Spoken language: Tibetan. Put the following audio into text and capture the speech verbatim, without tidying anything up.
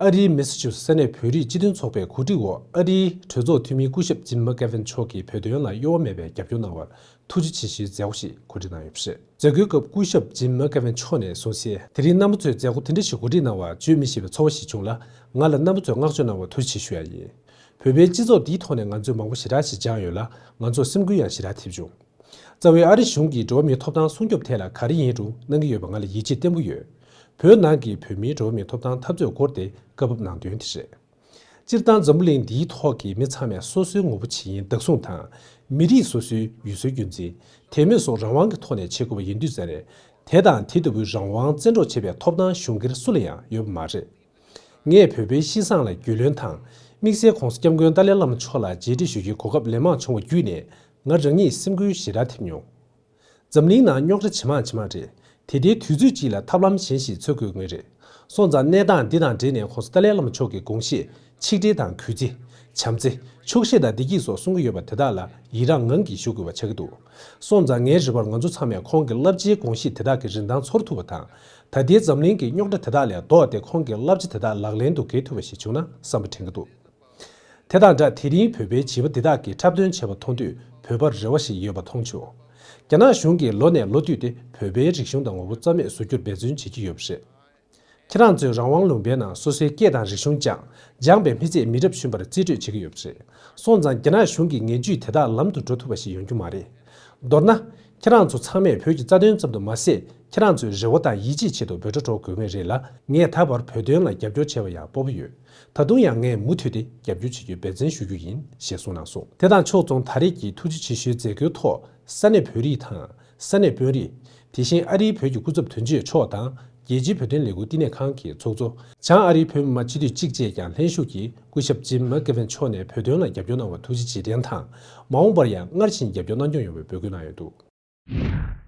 ཨ་རིའི་མེ་སི་ཆུ་སེ་ས་གནས་བོད་རིགས་སྤྱི་མཐུན་ཚོགས་པའི་གོ་སྒྲིག་འོག་ཨ་རིའི་གྲོས་ཚོགས་འཐུས་མི་སྐུ་ཞབས་ཇིམ་མ་ཀེ་ཝིན་མཆོག་གིས་བོད་དོན་ལ་གཡོ་བ་མེད་པའི་རྒྱབ་སྐྱོར་གནང་བར་ཐུགས་རྗེ་ཆེ་ཞུའི་མཛད་སྒོ་ཞིག་གོ་སྒྲིག་གནང་ཡོད་པ་རེད། མཛད་སྒོའི་སྐབས་སྐུ་ཞབས་ཇིམ་མ་ཀེ་ཝིན་མཆོག་ནས་གསུངས་གསལ། དེ་རིང་རྣམ་པ་ཚོས་མཛད་སྒོ་དེ་འདྲ་ཞིག་གོ་སྒྲིག་གནང་བར་བརྗོད་མི་ཤེས་པའི་ཚོར་བ་ཞིག་བྱུང་ལ། ང་ལ་རྣམ་པ་ཚོས་བསྔགས་བརྗོད་གནང་བར་ཐུགས་རྗེ་ཆེ་ཞུ་ཡ་ཡིན། བོད་པའི་སྤྱི་ཚོགས་འདིའི་ཐོག་ནས་ང་ཚོས་མང་པོ་ཞེ་དྲག་ཞིག་སྦྱངས་ཡོད་ལ། ང་ཚོར་སེམས་འགུལ་ཡང་ཞེ་དྲག་ཐེབས་བྱུང་། རྩ་བའི་ཨ་རི་གཞུང་གིས་འགྲོ་བ་མིའི་ཐོབ་ཐང་སྲུང་སྐྱོབ་ཐད་ལ་ག་རེ་ཡིན་རུང་གནང་གི་ཡོད་པ་ང་ལ་ཡིད་ཆེས་བརྟན་པོ་ཡོད། བོད་ནང་གི་བོད་མིའི་འགྲོ་བ་མིའི་ཐོབ་ཐང་འཐབ་རྩོད་སྐོར་དེ་བཀའ་ཕབ་གནང་དོན་དེ་རེད། སྤྱིར་བཏང་འཛམ་བུ་གླིང་འདིའི་ཐོག་གི་མི་ཚང་མས་སོ་སོའི་ངོ་བོ་ཇི་ཡིན་བདག་བཟུང་དང་། མི་རིགས་སོ་སོའི་ཡུལ་སྲོལ་རྒྱུན་འཛིན། དད་མོས་སོགས་རང་དབང་གི་ཐོག་ནས་བྱེད་དགོས་པ་ཡིན་དུས་ཙམ་རེད། དེ་དང་དེ་ལྟ་བུའི་རང་དབང་བཙན་འཕྲོག་བྱེད་པའི་ཐོབ་ཐང་གཞུང་སྒེར་སུ་ལ་ཡང་ཡོད་པ་མ་རེད། ངས་བོད་པའི་ཤི་གསང་ལ་རྒྱུས་ལོན་དང་། དམིགས་བསལ་༧གོང་ས་༧སྐྱབས་མགོན་ཏཱ་ལའི་བླ་མ་མཆོག་ལ་རྗེས་དྲན་ཞུ་རྒྱུའི་གོ་སྐབས་ལན་མང་བྱུང་བ་བརྒྱུད་ནས། ང་རང་ཉིད་སེམས་འགུལ་ཞེ་དྲག་ཐེབས་མྱོང་། འཛམ་གླིང་ནང་རྙོག་དྲ་ཇེ་མང་ཇེ་མང་རེད། དེ་ལྟའི་དུས་ཚོད་ཅིག་ལ་ཐབས་ལམ་གཞན་ཞིག་འཚོལ་དགོས་ངེས་རེད། སོང་ཙང་གནས་སྟངས་འདི་དང་འབྲེལ་ནས་༧གོང་ས་ཏཱ་ལའི་བླ་མ་མཆོག་གི་དགོངས་བཞེད། ཆིག་སྒྲིལ་དང་གུས་བརྩི། བྱམས་བརྩེ། ཆོག་ཤེས་དང་བདེ་སྐྱིད་སོགས་གསུང་གི་ཡོད་པ་དེ་དག་ལ་ཡི་རངས་ངང་གིས་ཞུ་དགོས་པ་ཆགས་ཀྱི་འདུག་སོང་ཙང་ངའི་རེ་བར་ང་ཚོ་ཚང་མས་ཁོང་གི་བསླབ་བྱའི་དགོངས་གཞི་དེ་དག་གི་རིན་ཐང་ཚོར་ཐུབ་པ་དང་། ད་ལྟའི་འཛམ་གླིང་གི་རྙོག་དྲ་དེ་དག་ལས་ལྡོག་སྟེ་ཁོང་གི་བསླབ་བྱ་དེ་དག་ལག་ལེན་དུ་འགེལ་ཐུབ་པ་ཞིག་བྱུང་ན་བསམ་པ་དྲན་གྱི་འདུག་དེ་དང་སྦྲགས་དེ་རིང་བོད་པའི་བྱིས་པ་འདི་དག་གིས་འཁྲབ་སྟོན་བྱས་པ་མཐོང་དུས་བོད་པར་རེ་བ་ཞིག་ཡོད་པ་མཐོང་བྱུང་། རྒྱ་ནག་གཞུང་གིས་ལོ་ནས་ལོ་བསྟུད་དེ་བོད་པའི་རིག་གཞུང་དང་ངོ་བོ་རྩ་མེད་བཟོ་རྒྱུར་འབད་བརྩོན་བྱེད་ཀྱི་ཡོད་པ་རེད། ཁྱེད་རང་ཚོས་རང་དབང་ལུང་པའི་ནང་སོ་སོའི་སྐད་དང་རིག་གཞུང་སྦྱངས། སྦྱངས་པའི་མི་ཚད་མི་རབས་གཞོན་པར་རྩིས་སྤྲོད་བྱེད་ཀྱི་ཡོད་པ་རེད། སོང་ཙང་རྒྱ་ནག་གཞུང་གི་ངན་ཇུས་དེ་དག་ལམ་དུ་འགྲོ་ཐུབ་པ་ཞིག་ཡོང་རྒྱུ་མ་རེད། མདོར་ན། ཁྱེད་རང་ཚོ་ཚང་མས་བོད་ཀྱི་རྩ་དོན་ཙམ་དུ་མ་ཟད། ཁྱེད་རང་ཚོའི་རེ་བ་དང་ཡིད་ཆེས་ཆེད་དུ་འབོད་སྒྲ་སྒྲོག་དགོས་ངེས་རེད་ལ། ངས་ད་བར་བོད་དོན་ལ་རྒྱབ་སྐྱོར་བྱས་པ་ཡང་སྤོབས་པ་ཡོད། ད་དུང་ཡང་ངས་མུ་མཐུད་དེ་རྒྱབ་སྐྱོར་བྱེད་རྒྱུའི་འབད་བརྩོན་ཞུ་རྒྱུ་ཡིན་ཞེས་གསུངས་གནང་སོང་། དེ་དང་ཕྱོགས་མཚུངས། ད་རེས་ཀྱི་ཐུགས་རྗེ་ཆེ་ཞུའི་མཛད་སྒོའི་ཐོག་ས་གནས་བོད་རིགས་དང་། ས་གནས་དཔོན་རིགས། དེ་བཞིན་ཨ་རིའི་བོད་ཀྱི་སྐུ་ཚབ་དོན་གཅོད་མཆོག་དང་། རྒྱལ་སྤྱིའི་བོད་དོན་ལས་འགུལ་བསྟི་གནས་ཁང་གི་ཚོགས་གཙོ། བྱང་ཨ་རིའི་བོད་མི་མང་སྤྱི་འཐུས་གཅིག་བཅས་ཀྱང་ལྷན་ཞུགས་ཀྱིས་སྐུ་ཞབས་ཇིམ་མ་ཀེ་ཝིན་མཆོག་ནས་བོད་དོན་ལ་རྒྱབ་སྐྱོར་གནང་བར་ཐུགས་རྗེ་ཆེ་དྲན་དང་། མ་འོངས་པར་ཡང་སྔར་བཞིན་རྒྱབ་སྐྱོར་གནང་སྐྱོང་ཡོང་བའི་འབོད་སྐུལ་གནང་ཡོད་འདུག